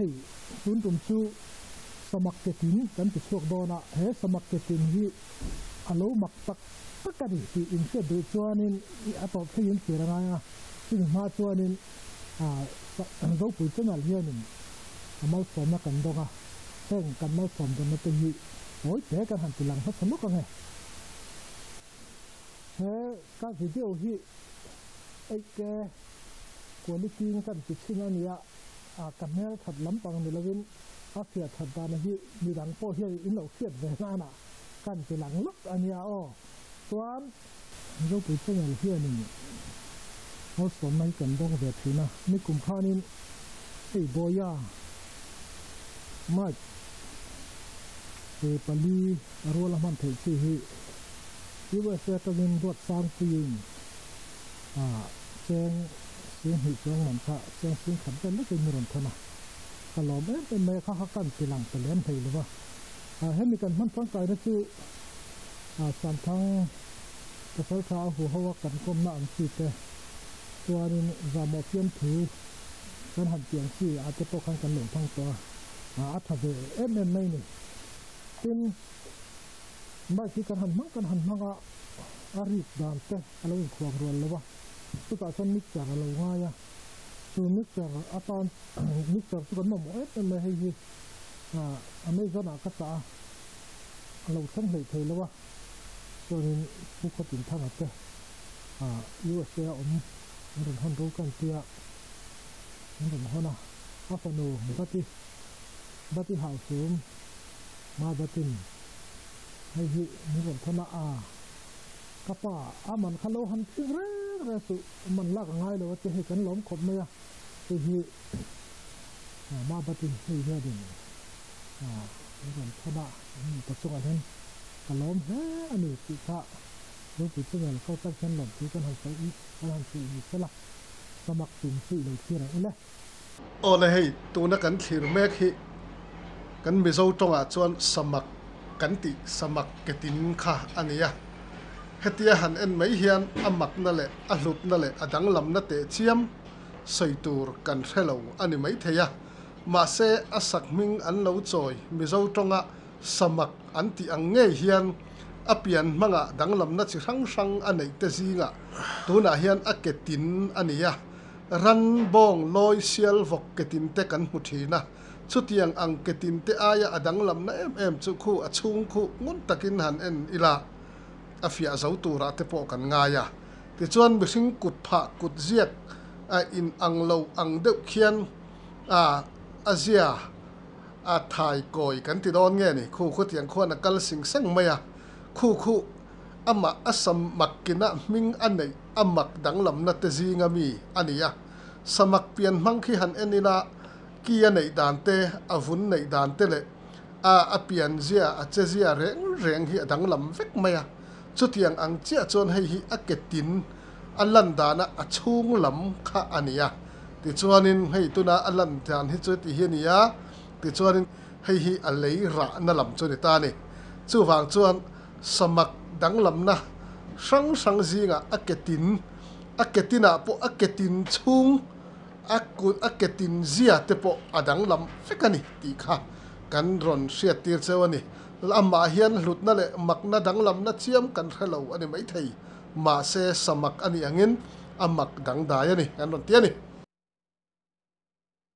Hei tun tum chu samak ke tin kan ti chhuak dawn a, he samak ke tin hi a lo mak tak tak a ni tih in hriat duh chuanin a tawp thleng in thlir a ngai a, chumi hma chuanin Zopui channel hianin a malsawmna kan dawng a, heng kan malsawm dawnna te hi ngawi te kan han ti lang hmasa lawk ang e. He ka video hi 8K quality in kan ti chhin a nia, ka hmel that lampang ni lovin a fiah that dana hi midang pawh hian in lo hriat ve nana kan ti lang lawk a nia aw. Chuan Zopui channel hianin malsawmna hi kan dawng ve thin a, nikum khanin hei Bawia mic 4 a rual a hman theih chi hi USA atangin ruat sangpuiin cheng 20,000 chuang man kha cheng 10,000 vel lekin min rawn thawn a, ka lawm em em mai a, kha kha kan ti lang ta lem thei lo va, hemi kan hman tangkaina chu Santhang pasal tha a huho a kan kawmna ang chi te chuanin zahmawh fiamthu kan han tih ang chi ah te pawh khan kan lo thang tawh a, a tha ve em em mai ni. Tin, bike hi kan han hmang kan han hmang a, a rik dan te a lo inkhuang rual lo a, chutah chuan mixer a lo ngai a, chu mixer atan mixer chu kan mamawh em em mai hei hi Amazon ah ka chah a, a lo thleng hleih thei lo a, chuanin Pu Khawtinthanga te USA a awm an rawn hawn ro kan tia an rawn hawn a, a fanu Bati Bati Hausum Mabatin hei hi min rawn thawn a, a ka pa a man kha lo han thing reng reng suh man lak a ngai lo a che hei kan lawm khawp mai a, hei hi Mabatin hei hianin min rawn thawn a, an pa chungah hian ka lawm hle a ni tih kha Ropui channel kal tak hian lawmthu kan han sawi kan han hrilh ni sela samak tum chu i lo thlir ang ule. Aw le hei tuna kan thlir mek hi kan Mizo tawngah chuan samak kan tih samak ketin kha a ni a, hetia han en mai hian a makna leh a hlutna leh a danglamna teh chiam sawi tur kan hre lo a ni maithei a, mahse a sak hming an lo chawi Mizo tawnga samak an tih ang ngei hian a pian hmangah danglamna chi hrang hrang a neih te zingah tunah hian a ke tin a ni a, ran bawng lawi sial vawk ke tin te kan hmu thin a, chutiang ang ke tin te aia a danglamna em em chu khu a chhung khu ngun takin han en ila a fiah zo turah te pawh kan ngai a, tichuan mihring kut phah kut ziak a in ang lo ang deuh khian a a zia. A thai kawi kan ti dawn nge ni? Khu khu tiang khuan a kal sing seng mai a, khu khu amah a sam makkina hming a neih a mak danglamna te zinga mi a ni a. Samak pian hmang khi han en ila ki a neih dan te, a vun neih dan te leh a a pian zia, a che zia reng reng hi a danglam vek mai a. Chutiang ang chiah chuan hei hi a ke tin a lan dana a chhung lam kha a ni a. Tichuanin hei tuna a lan dan hi chu ti hi a ni a, tichuanin hei hi a lei rahna lam chu a ni ta a ni. Chuvang chuan samak danglamna hrang hrang zingah a ke tin, a ke tinah pawh a ke tin chhung a kut a ke tin zia te pawh a danglam vek a ni tih kha kan rawn hriattir cheu a ni. Amah hian hlutna leh makna danglamna chiam kan hre lo a ni maithei. Mahse samak a nih angin a mak dangdai a ni, kan rawn ti a ni.